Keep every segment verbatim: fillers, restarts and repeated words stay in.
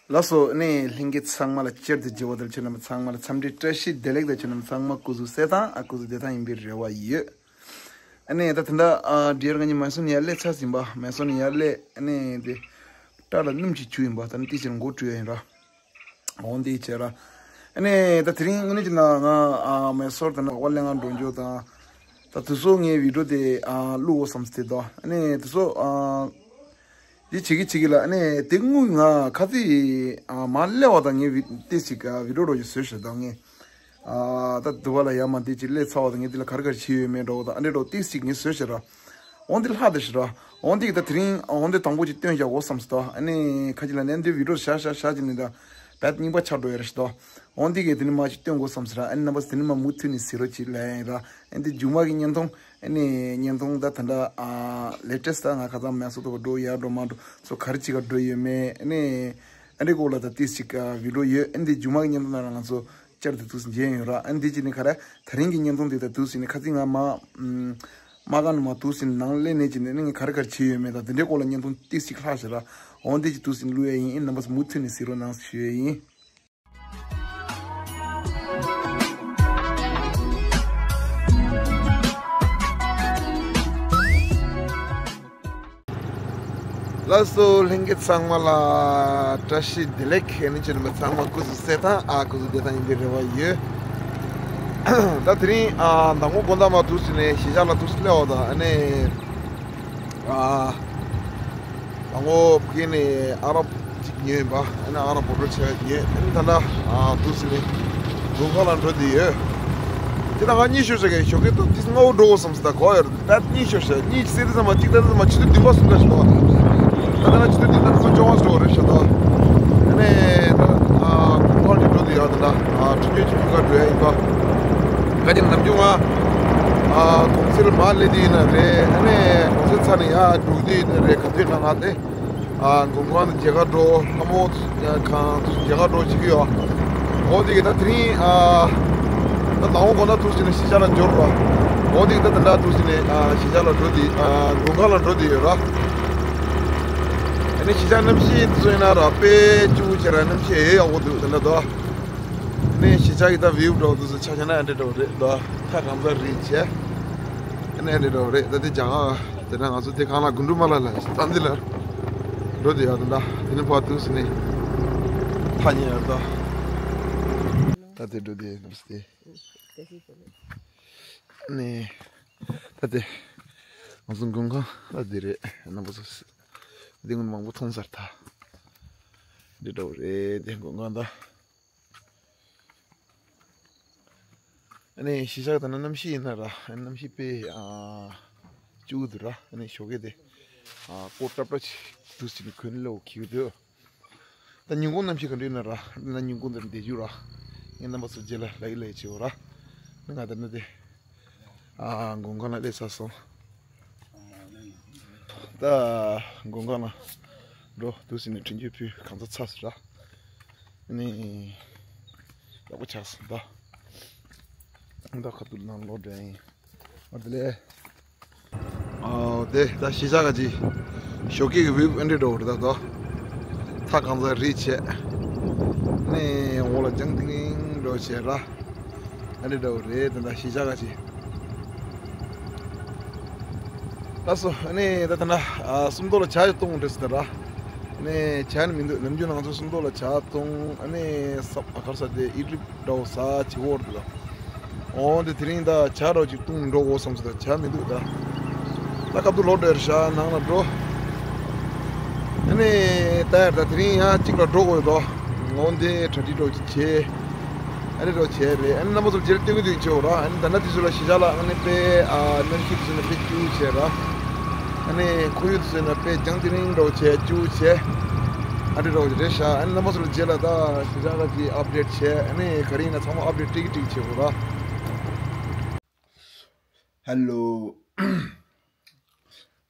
ལགས་སོ། ཨ་ནི་ལྷན་རྒྱས་ཚང་མ་ལ་བསྐྱར་དུ་མཇལ་བ་དང་ཁྱེད་རྣམ་པ་ཚང་མ་ལ་འཚམས་འདྲི་བཀྲ་ཤིས་བདེ་ལེགས་དང་། ཁྱེད་རྣམ་པ་ཚང་མ་སྐུ་གཟུགས་གསལ་ཐང་ཨ་སྐུ་གཟུགས་བདེ་ཐང་ཡིན་པའི་རེ་བ་ཡོད། ཨ་ནི་ད་དེ་འདྲ་ཨ་འདྲིར་ང་གཉིས་མེ་སོར་ནས་ཡར་སླེབས་ཚར་ཟིན་པ། མེ་སོར་ནས་ཡར་སླེབས། ཨ་ནི་དེ་སྐྲ་ལ་སྣུམ་ཅིག་བྱུགས་ཡིན་པ། ད་ནི་ཏི་ཅིར་མགོ་བཀྲུས་ཡིན་ར། འོ་འདི་བྱས་ར། ཨ་ནི་ད་དེ་རིང་དངོས་གནས་ཀྱི་ནང་ང་ཨ་མེ་སོར་དང་ནི་བག་པ་ལེན་ག་འགྲོ་རྒྱུ་དང་། ད་དེ་ཚོ་ངའི་བི་ཌིའོ་དེ་ཨ་བླུག་འོ་བསམ་སྟེ་ད། ཨ་ནི་དེ་ཚོ་ཨ་འདི་བྱེད་ཀྱི་བྱེད་ཀྱི་ལ། ཨ་ནི་དེ་དངུལ་ང་ཁ་ཚིག་ཨ་མ་སླེབས་པ་དང་ངའི་བི་ཏི་ཞིག་ཨ་བི་ཌིའོ་འགྲོ་རྒྱུ་བཟོས་ཤག་ད་ངས། ཨ་ད་དུ་བ་ལ་ཡ་མ་འདི་ཅིག་སླེབས་ཚར་བ་དང་ངས་འདི་ལ་ག་རེ་ག་རེ་བྱས་ཡོད་མེད་འགྲོ་བ་དང་། ཨ་འདྲེ་འགྲོ་ཏི་ཞིག་ངས་བཟོས་ཤག་ར། འོ་འདི་ལྷག་བསྡད་ཤག་ར། འོ་འདི་གི་ད་དེ་རིང་འོ་འདི་དང་པོ་ཅིག་སྟོན་བཞག་འོ་བསམ་སོང་ད། ཨ་ནི་ཁ་ཅིག་ལ་ནས་འདི་བི་ཌིའོ་བཞག་བཞག་བཞག་ཅིག་ནི་ད་བད་རྙིང་པ་ཆགས་འགྲོ་ཡ་རེད་ཤག་ད། འོ་འདི་གི་དེ་ནི་མ་ཅིག་སྟོན་དགོས་བསམ་སོང་ར། ཨ་ནི་རྣམ་པ་དེ་ནི་མ་མུ་མཐུད་ནས་གཟིགས་རོགས་གྱིས་ལབ་ཡ་ཡིན་ར། ཨ་འདི་མཇུག་མ་གི་བརྙན་ཐུང་། ཨ་ནི་བརྙན་ཐུང་ད་ད་འདྲ་ཨ་ལེ་ཊེ་སི་ཊི་ད་ང་ཁ་སང་མེ་སོར་དུ་འགྲོ་ཡ་འགྲོ་མ་འགྲོ་ཚོ་ག་རེ་ཅིག་ག་འགྲོ་ཡོད་མེད། ཨ་ནི་ཨ་འདྲེ་སྐོར་ལ་ད་ཏི་ཞིག་ཨ་བི་ཌིའོ་ཡོད། ཨ་འདི་མཇུག་མ་གི་བརྙན་ཐུང་ནང་ར་ང་ཚོ་བསྐྱར་དུ་དུས་སུ་མཇལ་ཡོང་ར། ཨ་འདི་ཅི་ནི་ག་རེ་ད་རིང་གི་བརྙན་ཐུང་དེ་ད་དུས་སུ་ནི་ཁ་ཚིག་ང་མ་མ་ག་ནི་མ་དུས་སུ་ནི་ནང་སླེབས་ནས་ཅི་ནི་ནི་ངས་ག་རེ་ག་རེ་བྱས་ཡོད་མེད་ད་དེ་འདྲའི་སྐོར་ལ་བརྙན་ཐུང་ཏི་ཞིག་ལྷག་ཤག་ར། འོ་འདི་ཅི་དུས་སུ་ནི་བླུག་ཡ་ཡིན། ཨ་རྣམ་པ་ཚོ་མུ་མཐུད་ནས་གཟིགས་རོགས་གནང་ཞུ་ཡ་ཡིན། ལགས་སོ། ལྷན་རྒྱས་ཚང་མ་ལ་བཀྲ་ཤིས་བདེ་ལེགས། ཨ་ནི་ཁྱེད་རྣམ་པ་ཚང་མ་སྐུ་གཟུགས་གསལ་ཐང་ཨ་སྐུ་གཟུགས་བདེ་ཐང་ཡིན་པའི་རེ་བ་ཡོད། ད་དེ་རིང་ཨ་མདང་དགོང་དགོང་དག་མ་དུས་སུ་ནས་གཞིས་ཆགས་ལ་དུས་སུ་སླེབས་པ་དང་། ཨ་ནི་ཨ་མདང་དགོང་ཕ་གི་ནས་ཨ་རག་ཅིག་ཉོས་ཡིན་པ། ཨ་ནི་ཨ་རག་བོ་ཊལ་ཆ་ཉོས། ཨ་ནི་ད་ལྟ་ཨ་དུས་སུ་ནས་མགོན་ཁང་ལ་འགྲོ་བསྡད་ཡོད། དེ་ད་ང་གཉིད་ཤོར་བྱ་གི་ཞོགས་ཀས་ཏོག་ཙམ་སྔ་པོ་འགྲོ་དགོས་བསམ་སོང་ད་གོ་ཡོད་རེད། ད་གཉིད་ཤོར་བྱ་གཉིད་སད་དུས་ཙམ་པ་གཅིག་ད་དུས་ཙམ་པ་ཆུ་ཚོད་བདུན་པ་གསུམ་འདྲ་ཞིག་འདུག་ད་ལྟ་ང་ཆུ་ཚོད་བདུན་པ་ཁ་སང་བཅོ་ལྔ་ཞིག་འགྲོ་བ་རེད་ཤག་ད། ཨ་ནི་ད་ཨ་མགོན་ཁང་ནས་འགྲོ་དུས་ཡག་ད་ད་ཨ་འཕྲིན་བཅོལ་གྱི་ཁུག་ཁ་འགྲོ་ཡ་ཡིན་པ། ག་ཅིག་ནམ་རྒྱུན་ང་ཨ་གུང་སེང་མར་སླེབས་དུས་ཡིན་ན་རེད། ཨ་ནི་གུང་སེང་ཚར་ནས་ཡར་འགྲོ་དུས་ཡིན་ན་རེད། ག་དུས་ནང་ང་དེ། ཨ་མགོན་ཁང་དུ་མཇལ་ཁ་འགྲོ། ལྷ་མོ་ཁང་དུ་མཇལ་ཁ་འགྲོ་བྱེད་ཀྱི་ཡོད། འོ་དེ་གི་ད་དེ་རིང་ཨ་ད་ལམ་དགོང་དག་དུས་ཚོད་ནས་གཞིས་ཆགས་ལ་འབྱོར་ར། འོ་དེ་གི་ད་དེ་འདྲ་དུས་ཚོད་ནས་ཨ་གཞིས་ཆགས་ལ་འགྲོ་དེ་ཨ་མགོན་ཁང་ལ་འགྲོ་དེ་ཡོད་ར། ཨ་ནི་གཞིས་ཆགས་གནམ་གཤིས་དེ་ཚོ་ཡིན་ན་ར་དཔེ་སྐྱིད་པོ་བྱས་ར། གནམ་གཤིས་ཡོད་ཡག་པོ་འདུག་དེ་འདྲ་འདུག་ཨ་ནི་གཞིས་ཆགས་ཀྱི་ད་བིའུ་འདྲ་བོ་དེ་ཚོ་ཆ་བཞག་ན་ཨ་འདྲ་འདྲ་བོ་རེད་འདུག་ཐག་གང་ཚ་རེད་བྱས། ཨ་ནི་ཨ་འདྲ་འདྲ་བོ་རེད། ད་དེ་རྒྱ་གར་དེ་འདྲ་ང་ཚོ་དེ་གང་ལ་དགུན་འབྲུ་མ་ལ་ལ་ས་འདི་ལ་འགྲོ་དེ་ཡག་དེ་འདྲ། དེ་ནི་ཕར་དུས་སུ་ནི་ཐག་ཉེ་ཡག་ད། ད་དེ་འགྲོ་དེ་ནི་སྟེ། ནི་ད་དེ་ང་ཚོ་མགོན་ཁང་ད་དེ་རེད། རྣམ་པ་ཚོ་འདི་སྔོན་མང་པོ་མཐོང་ཚར་ད། འདི་འདྲ་བོ་རེད་དེ་མགོན་ཁང་ད། ཨ་ནི་གཞིས་ཆགས་དང་ན་གནམ་གཤིས་ཡིན་ན་ར། ཨ་ནི་གནམ་གཤིས་དཔེ་ཨ་སྐྱིད་པོ་འདུག་ར། ཨ་ནི་ཞོགས་ཀས་དེ་ཨ་སྐོར་ཏྲབ་ཏྲ་ཅིག་དུས་ཚོད་ནི་གོན་ལེའོ་ཁྱིའུ་འདུག་ད་ཉིན་གུང་གནམ་གཤིས་ག་འདྲ་ཡིན་ན་ར། ཨ་ནི་ཉིན་གུང་དེར་བསྡད་རྒྱུ་ར། ངས་རྣམ་པ་ཚོ་རྗེས་ལ་ལབ་ཀྱི་ལབ་ཀྱི་བྱེད་འོ་ར། ཨ་ནི་ང་དེ་ནི་དེ་ཨ་མགོན་ཁང་ལ་སླེབས་ཚར་སོང་། ད་མགོན་ཁང་ལ་འགྲོ་དུས་ཚོད་ནི་འཕྲིན་བཅོལ་ཕུད་གང་ཚ་ཚ་ཟེར་ར། ནི་ཡག་པོ་ཆགས་སོང་ད། ད་ཁ་ཐུག་ནང་ལོག་འགྲོ་ཡིན། ཨ་དེ་ལས། ཨོ་དེ་ད་གཞིས་ཆགས་ཀྱི་ཞོགས་ཀས་ཀྱི་བིའུ་ཨ་འདྲ་འདྲ་བོ་རེད་ད་དོ། ཐག་གང་ཚ་རེད་བྱས། ནི་འོག་ལ་ལྗང་ཏིང་ཏིང་འདྲ་བོ་བྱས་ར། ཨ་འདྲ་འདྲ་བོ་རེད་ད་ད་གཞིས་ཆགས་ཀྱི། ལགས་སོ། ཨ་ནི་ད་ད་ན་ཨ་སུམ་མདོ་ལ་ཇ་ཡི་བཏུང་འདྲ་ཟེར་ད་ར། ཨ་ནི་ཇ་ནི་མི་འདུག་ནམ་རྒྱུན་ང་ཚོ་སུམ་མདོ་ལ་ཇ་བཏུང་། ཨ་ནི་ས་ཨ་གར་ས་དེ་ཨི་ཌི་ལི་འདྲ་བོ་ཟ་བྱེད་འོར་འདུག་ད། འོ་འདི་དེ་རིང་ད་ཇ་འདྲ་བོ་ཅིག་བཏུང་འགྲོ་དགོས་བསམ་སོང་ད་ཇ་མི་འདུག་ད། ད་སྐབས་དུ་ལོག་འགྲོ་ཡར་ཤག་ནང་ལ་འགྲོ། ཨ་ནི་ད་ཡར་ད་དེ་རིང་ཡང་གཅིག་ལ་འགྲོ་དགོས་དོ། འོ་འདི་གྲ་སྒྲིག་འདྲ་བོ་ཅིག་བྱས། ཨ་ནི་འདྲ་བོ་བྱས་རེད། ཨ་ནི་རྣམ་པ་ཚོ་རྗེས་ལ་སྟོན་གྱི་འདུག་བྱེད་འོ་ར། ཨ་ནི་ད་ནང་དུས་ཚོད་ལ་གཞིས་ཆགས་ལ་ཨ་ནི་དཔེ་ཨ་གནམ་གཤིས་དུས་ཚོད་ནི་དཔེ་སྐྱིད་པོ་བྱས་ར། ཨ་ནི་ཁོར་ཡུག་དུས་ཚོད་ནི་དཔེ་ལྗང་ཏིང་ཏིང་འདྲ་བོ་བྱས་སྐྱིད་པོ་བྱས། ཨ་འདྲ་འདྲ་བོ་རེད་ཤག་ཨ་ནི་རྣམ་པ་ཚོ་ལ་རྗེས་ལ་ད་གཞིས་ཆགས་ཀྱི་ཨབ་ཌེཊ་བྱས། ཨ་ནི་ག་རེ་ཡིན་ན་ཚང་མ་ཨབ་ཌེཊ་ཏིག་ཏིག་བྱེད་དགོས་ར། ཧེ་ལོ།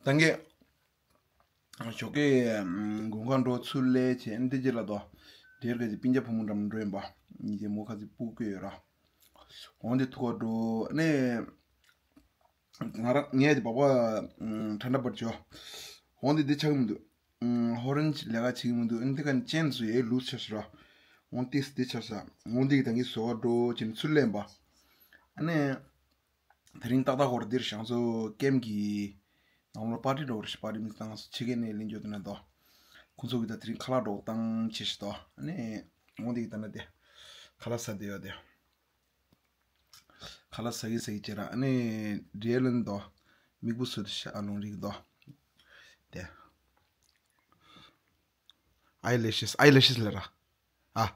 ད་གིན་ཞོགས་ཀས་མགོན་ཁང་འགྲོ་ཚུར་སླེབས་བྱས། ཨ་ནི་དེ་རྗེས་ལ་ད་དེར་ག་ཅིག་སྤུན་ཀྱག་བུ་མོ་འགྲམ་འགྲོ་ཡིན་པ། ཉིན་རྗེས་མོ་ཁ་ཅིག་སྤུ་གུ་ཡོད་ར། འོ་འདི་ཐུག་ག་འགྲོ། ཨ་ནི་ང་རང་ངས་དེ་སྦག་སྦག་ཁྲ་འདྲ་པར་བྱོས། འོ་འདི་འདི་ཆགས་ཀྱི་མི་འདུག་ཧོ་རན་ལས་ཀ་བྱེད་ཀྱི་མི་འདུག་ཨ་ནི་དེ་ག་ཅན་སུ་ཡའི་ལུས་ཆ་ཤ་ར། འོང་ཏིས་དེ་ཆ་ཤ། འོང་དེ་གི་ད་གི་བཟོ་བ་འགྲོ་ཅན་ཚུར་ལེན་པ། ཨ་ནི། དེ་རིང་ཏག་ཏག་ཧོར་འདིར་ཞང་ཚོ་ཀེམ་གི་ནང་ལོ་པར་ཏི་འགྲོ་རེ་ཞིག་པར་ཏི་མི་བཏང་སོ་ཕྱི་རྒྱལ་ནས་ལེན་རྒྱུ་དེ་ན་དོ། ཁོང་ཚོ་གི་ད་དེ་རིང་ཁ་ལག་འགྲོ་བཏང་ཆེ་ཞིག་དོ། ཨ་ནི་འོང་དེ་གི་ད་ན་དེ་ཁ་ལག་ཟ་དེ་ཡོད་དེ། ཁ་ལག་ཟ་གི་ཟ་གི་ཅེ་ར། ཨ་ནི་འདྲེ་ལན་དོ། མིག་བུ་སུ་དེ་ཤ་ཨ་ལོང་རིག་དོ། དེ། ཨའི་ལེ་ཤེས་ཨའི་ལེ་ཤེས་ལ་ར། ཨ།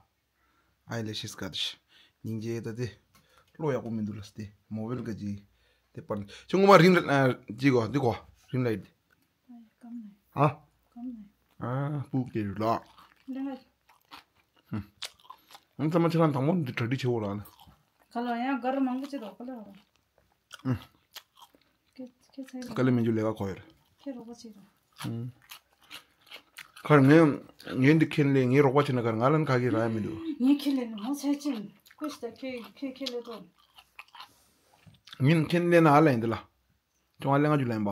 ཨའི་ལེ་ཤེས་ག་དེ་ཤ། སྙིང་རྗེ་ད་དེ། བློ་ཡག་པོ་མི་འདུག་ལ་སྟེ་མོ་བེལ་ག་ཅི། དེ་པར་ཅུང་ངོ་མ་རིང་ལ་ཅི་གོ་འདི་གོ་རིང་ལ་ཡིན། ཨ། ཨ་སྤུག་དེ་རུ་ལ། ཨང་ཚང་མ་ཁྱེད་རང་དང་པོ་འདི་གྲ་སྒྲིག་བྱེད་འོ་ལ་ན། ག་ལ་ཡང་གར་མང་པོ་ཅི་དོ་ག་ལ་ར། ཁྱེད་ཁྱེད་ཚེ་དཀའ་ལས་མི་འཇུ་ལས་ཀ་གོ་ཡོད། ཁྱེད་རོགས་པ་བྱེད་རོགས། ཁར་ངས་ངས་འདི་ཁྱེད་ལས་ངས་རོགས་པ་བྱེད་ན་ཁར་ང་ལན་ཁ་གི་ར་ཡ་མི་འདུག་ངས་ཁྱེད་ལས་ནི་མོ་ཚེ་ཅན་ཁོས་ད་ཁྱེད་ཁྱེད་ཁྱེད་ལས་དོ། ངས་ཁྱེད་ལས་ན་ཨ་ལན་འདི་ལ། ཅུང་ཨ་ལན་ང་འཇུ་ལན་པ།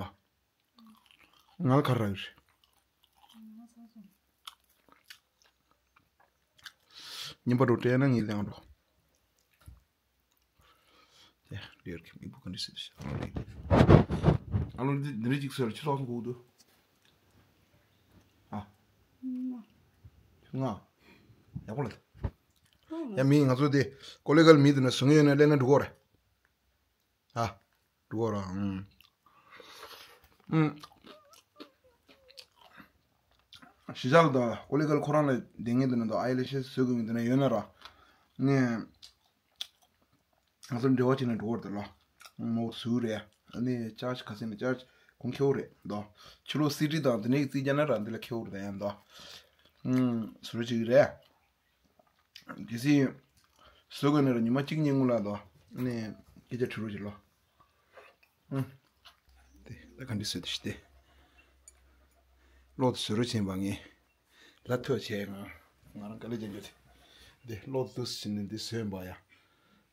ང་ལ་ཁར་ར་ཡོད། ཉིན་པ་རུ་སྤྲད་ན་ངས་ལན་འགྲོ། དེ་ལེར་གི་མིག་བུ་ག་འདྲ་སེ་ཤ། ཨ་ལོ་འདི་འདི་རིགས་ཅིག་སོ་ཡར་ཆུ་ཚོགས་སུ་གོ་འདུག་ཨ། ང་། ཡག་པོ་ལ། ཡ་མི་ང་ཚོ་དེ་ཀོ་ལེ་གལ་མི་དེ་ན་བཟུང་ཡོད་ན་ལེན་ན་འགྲོ་གོ་རེ། ཨ། འགྲོ་གོ་ར་ཨང་། ཨང་། གཞིས་ཆགས་ལ་དང་ཀོ་ལེ་གལ་ཁོ་རང་ལ་བསྡད་ངེས་འདུག་ན་དང་ཨའི་ལེ་ཤེས་བཟོ་དགོས་ངེས་འདུག་ན་ཡོད་ན་ར། ནས། ང་ཚོ་འབྲེལ་བ་བྱས་ནས་འགྲོ་བར་དུ་ལ། མོ་ཟུག་རེད། ཨ་ནི་ཅར་ཅི་ག་ཚད་ནས་ཅར་ཅི་གོང་ཁེ་བོ་རེད་འདུག་ཕྱི་ལོགས་སི་ཊི་དང་དེ་ནས་རྩིས་རྒྱག་ན་ར་འདི་ལ་ཁེ་བོ་རེད་ཡང་འདུག་ཨུམ། ཟུར་ཅིག་རེད། གལ་སྲིད། བཟོ་དགོས་ན་ར་ཉི་མ་གཅིག་གཉིས་སྔོན་ལ་འདུག་ཨ་ནི་སྐད་ཆ་དྲི་རོགས་བྱེད་ལོ། ཨུམ། དེ་ད་ག་འདྲི་བཟོས་དེ་ཤི་སྟེ། གློག་ཏུ་བཟོ་རོགས་བྱེད་པ་ངས། ལ་ཐོས་བྱས་ང་། ང་རང་དཀའ་ལས་རྒྱག་རྒྱུ་དེ། འདི་གློག་ཏུ་ཟིན་ནས་འདི་བཟོས་པ་ཡ།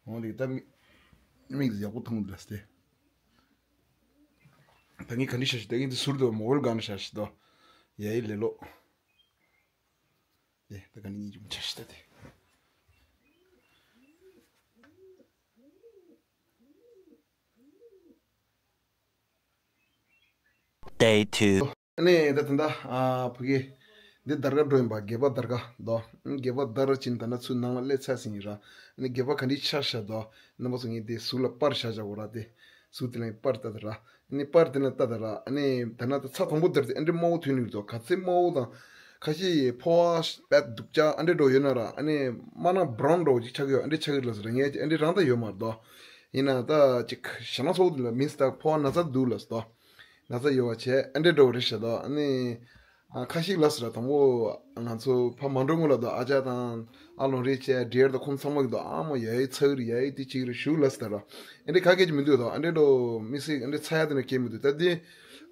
འོང་དེ་ད་མིག་མིག་ཡག་པོ་མཐོང་འདུག་སྟེ། ད་ངས་ག་འདྲི་བྱ་ཞིག་ད་ངས་འདི་ཟུར་དུ་མོ་བལ་ག་འདྲི་བྱ་ཞིག་དོ། ཡ་ཡི་ལེ་ལོ། དེ་ད་ག་འདྲི་གཉིས་ཅུང་བྱ་ཞིག་ད་དེ། Day two. ཨ་ནི་ད་ད་ད་ཨ་ཕ་གི་འདི་དར་ག་འགྲོ་ཡིན་པ་སྒལ་པ་དར་ག་དོ། སྒལ་པ་དར་ཕྱིན་ད་ན་ཚུར་ནང་ལ་སླེབས་ཚར་ཟིན་ཡིན་ར། ཨ་ནི་སྒལ་པ་ག་འདྲི་ཆགས་ཤག་དོ། རྣམ་པ་ཚོ་ངས་དེ་ཟུར་ལ་པར་བཞག་བཞག་གོ་ར་དེ། ཟུར་དེ་ལ་པར་ལྟ་ད་ར། ཨ་ནི་པར་དེ་ན་ལྟ་ད་ར། ཨ་ནི་ད་ན་ད་ཚ་དང་པོ་དར་དེ་ཨ་འདྲི་དམའ་བོ་ཐོན་ཡོད་དོ། ག་ཚད་དམའ་བོ་དང་། ཁ་ཤས་ཕོ་བ་དཔེ་སྡུག་ཅག་ཨ་འདྲི་འགྲོ་ཡོད་ན་ར། ཨ་ནི་དམའ་ན་བྷ་རའུན་འདྲ་བོ་ཅིག་ཆགས་ཀྱི་ཡོད། ཨ་འདྲི་ཆགས་ཀྱི་ལ་ཟེར་ངས་ཨ་འདྲི་རང་ད་ཡོད་མ་རེད་དོ། ཡིན་ན་ད་ཅིག་ཞེད་སྣང་ཚ་བོ་འདུག་ལ་མིན་སི་ད་ཕོ་བ་ན་ཚ་འདུག་ལ་སི་ད། ན་ཚ་ཡོད་པ་བྱས་ཨ་འདྲས་འགྲོ་བ་རེད་ཤག་ད་ཨ་ནི། ཨ་ཁ་ཤས་ལ་སི་ར་དང་པོ་ང་ཚོ་ཕ་མ་འགྲོ་སྔོན་ལ་ད་ཨ་ཅག་དང་ཨ་ལོང་རེ་བྱས་འབྲེལ་ད་ཁོང་ཚང་མ་གི་ད་ཨ་མ་ཡ་ཡི་ཚ་གི་རེད་ཡ་ཡི་དེ་ཅིག་རེད་ཞུ་ལ་སི་ད་ར། ཨ་འདྲས་ག་གེ་ཅིག་མི་འདུག་ད་ཨ་འདྲས་འགྲོ་མི་སྲིད་ཨ་འདྲས་ཚ་ཡ་དེ་ན་གེ་མི་འདུག་ད་དེ།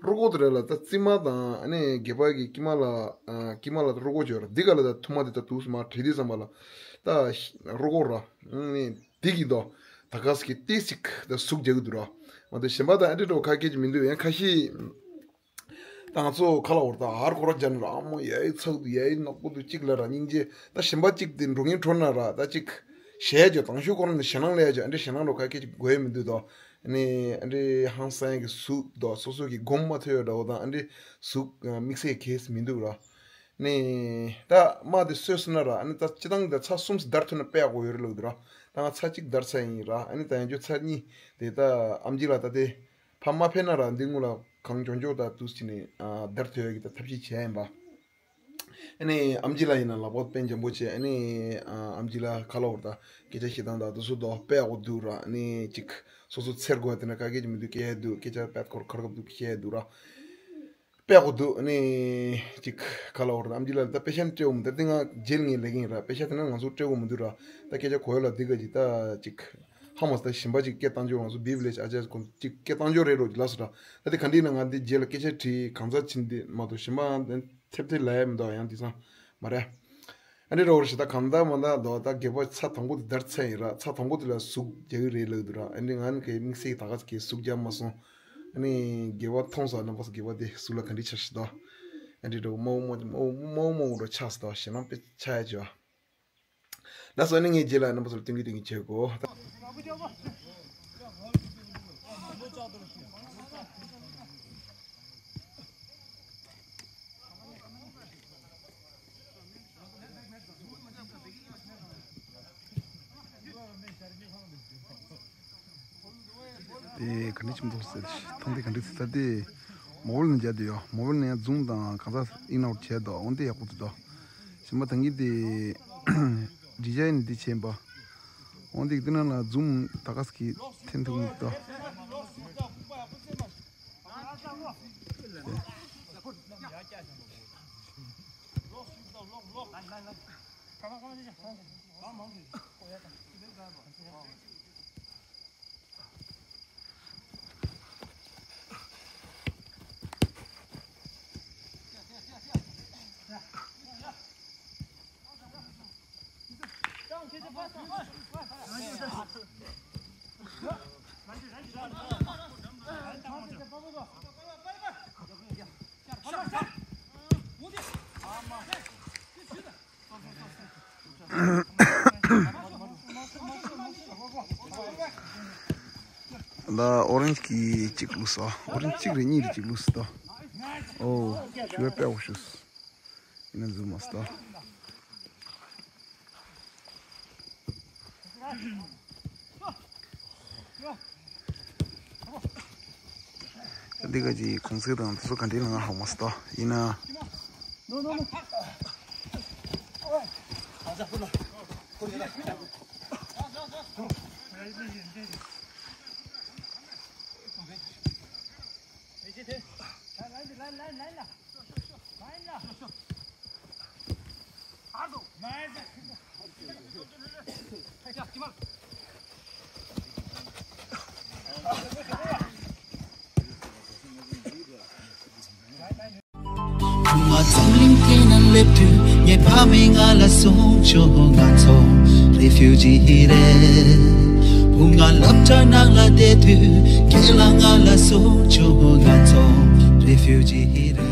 རུ་ཀོ་དེ་རེད་ལ་ད་རྩིབ་མ་དང་ཨ་ནི་སྒལ་པ་གི་དཀྱིལ་མ་ལ་ཨ་དཀྱིལ་མ་ལ་ད་རུ་ཀོ་བྱོས་ར་འདི་ག་ལ་ད་ཐུར་མ་དེ་ད་དུག་སི་མ་བྲིས་དུས་ཙམ་པ་ལ་ད་རུ་ཀོ་ར་ཨ་ནི། དེ་གི་དོ། ད་ག་སི་གི་ཏི་སིག་ད་ཟུག་རྒྱག་གི་འདུག་ར། མ་གཏོགས་གཞན་པ་ད་ཨ་འདྲ་འགྲོ་ཁ་སྐད་ཅིག་མི་འདུག་ཡང་ཁ་ཤས། ད་ང་ཚོ་ཁ་ལ་འོར་ད་ཧར་ཁོ་ར་རྒྱ་ནི་ར་ཨ་མོ་ཡ་ཡི་ཚག་འདུག་ཡ་ཡི་ནག་པོ་འདུག་གཅིག་ལ་ར་སྙིང་རྗེ་ད་གཞན་པ་གཅིག་དེ་འགྲོ་ངན་འགྲོ་ན་ར་ད་གཅིག་ཞེ་རྒྱུ་དང་ཤུ་ཁོ་རང་ནི་ཞེ་སྣང་ལས་རྒྱུ་ཨ་འདྲ་ཞེ་སྣང་འགྲོ་ཁ་སྐད་ཅིག་དགོས་ཡ་མི་འདུག་དོ། ཨ་ནི་ཨ་འདྲ་ཧང་སང་གི་ཟུག་དོ་སོ་སོ་གི་སྒོམ་མ་ཐོས་ཡ་འདྲ་བོ་དང་ཨ་འདྲ་ཟུག་དམིགས་བསལ་གེས་མི་འདུག་ར། ནས་ད་རྨ་དེ་སོས་སོང་ན་ར་ཨ་ནི་ད་སྤྱི་བཏང་གི་ད་ཚར་གསུམ་སྡར་ཐུབ་ན་དཔེ་ཡག་པོ་ཡོད་རེད་ལབ་འདུག་ར། ད་ང་ཚར་གཅིག་སྡར་ཚར་ཡིན་ར་ཨ་ནི་ད་ཡང་བསྐྱར་ཚར་གཉིས་དེ་ད་ཨམ་ཆི་ལ་ད་དེ་ཕ་མ་ཕེབས་ན་ར་འདི་སྔོན་ལ་གང་མགྱོགས་མགྱོགས་ད་དུས་ཕྱིན་ནས་ཨ་སྡར་ཐུབ་ཡ་གི་ད་ཐབས་ཤེས་བྱས་ཡིན་པ། ཨ་ནི་ཨམ་ཆི་ལ་ཡིན་ན་ལག་པ་དཔེ་འཇམ་པོ་བྱས་ཨ་ནི་ཨ་ཨམ་ཆི་ལ་ཁ་ལོ་བར་ད་སྐད་ཆ་བཤད་སྟངས་ད་དུ་སུ་དོ་དཔེ་ཡག་པོ་འདུག་ར་ཨ་ནི་ཅིག་སོ་སོ་འཚེར་དགོས་དེ་ན་ག་གེ་ཅིག་མི་འདུག་སྐད་འདུག་སྐད་ཆ་དཔེ་ཁོར་ཁར་གབ་འདུག་བཤད་འདུག་ར། དཔེ་ཡག་པོ་འདུག་ཨ་ནི་ཅིག་ག་ལ་བར་ཨམ་ཆི་ལ་ད་པེ་ཤན་སྤྲད་འོང་མི་འདུག་དེ་ང་རྗེས་ལ་ངས་ལས་ཀྱིན་ར་པེ་ཤན་དེ་ན་ང་ཚོ་སྤྲད་འོང་མི་འདུག་ར། ད་སྐད་ཆ་གོ་ཡོད་ལ་འདི་ག་ཅིག་ད་ཅིག་ཧ་མ་སི་ད་ཞིམ་པ་ཅིག་སྐད་བཏང་རྒྱུ་ང་ཚོ་བི་བི་ལེ་ཇི་ཨ་ཅག་ཀུན་ཅིག་སྐད་བཏང་རྒྱུ་རེད་རོ་ལ་སོ་ར། ད་དེ་ག་འདི་ན་ང་འདི་རྗེས་ལ་སྐད་ཆ་དྲིས་གང་ཟག་ཕྱིན་འདི་མ་གཏོགས་ཞིམ་པ་འདི་ཐེབས་ཐེབས་ལ་ཡ་མི་འདུག་ཡང་འདི་སང་མ་རེད། ཨ་འདྲ་རོ་ར་ཞེ་ད་གང་ད་མ་ད་དོ་ད་སྒལ་པ་ཚ་དང་པོ་དེ་འདར་ཚ་ཡིན་ར་ཚ་དང་པོ་དེ་ལ་ཟུག་རྒྱག་གི་རེད་ལབ་འདུག་ར། ཨ་འདྲ་ང་ནི་གའི་དམིགས་བསལ་ད་ག་ཟེ་གའི་ཟུག་རྒྱག་མ་སོང་། ཨ་ནི་སྒལ་པ་མཐོང་ས་རྣམ་པ་སྒལ་པ་དེ་ཟུག་ལ་ག་འདྲ་ཆགས་ཤི་ད། ཨ་འདྲ་འགྲོ་མོ་མོ་མོ་མོ་མོ་འགྲོ་ཆགས་སོ་ཞེ་ན་པེ་ཆ་ཡ་ཅོ། ལགས་སོ་ནི་ངའི་རྗེས་ལ་རྣམ་པ་ཚོར་སྟོན་གི་སྟོན་གི་བྱེད་དགོ། དེ་ག་འདྲ་ཆེན་པོ་ཟེར་ཐང་དེ་ག་འདྲ་ཟེར་ད་དེ། མོ་བལ་ནས་རྒྱབ་དེ་ཡོད། མོ་བལ་ནས་ཡང་རྫུང་དང་གང་ཟག་ཨིན་ནའོ་བྱས་དོ། འོན་ཏེ་ཡག་པོ་འདུག་དོ། གཞན་པ་ད་གིན་དེ་ཌི་ཇའི་ནི་དེ་བྱས་པ། འོན་ཏེ་དེ་ན་ལ་རྫུང་ད་ག་ས་གི་ཐེན་ཐུག་མི་འདུག་དོ། ལ་ཨོ་རེན་ཇི་གི་གཅིག་བླུགས་སོ། ཨོ་རེན་ཇི་གཅིག་རེ་གཉིས་རེ་གཅིག་བླུགས་སོ། ཨོ་ཞུ་བའི་དཔེ་འོ་ཞུས། ཡིན་ན་འཛུལ་མ་སོང་། འདི་ག་ཅིག་གུང་སེང་དང་དེ་ཚོ་ག་འདྲའི་ལ་ང་ཧ་མ་སོང་། ཡིན་ན། ཁུག་མ་འཛམ་གླིང་སྟེང་ན་སླེབས་དུས་ངའི་ཕ་མས་ང་ལ་གསུངས་བྱུང་། ང་ཚོ་རེ་ཕིའུ་ཇི་རེད། བུ་ང་སློབ་གྲྭ་ནང་ལ་བསྡད་དུས་ཁྱེད་ལ་ང་ལ་གསུངས་བྱུང་། ང་ཚོ་རེ་ཕིའུ་ཇི་རེད།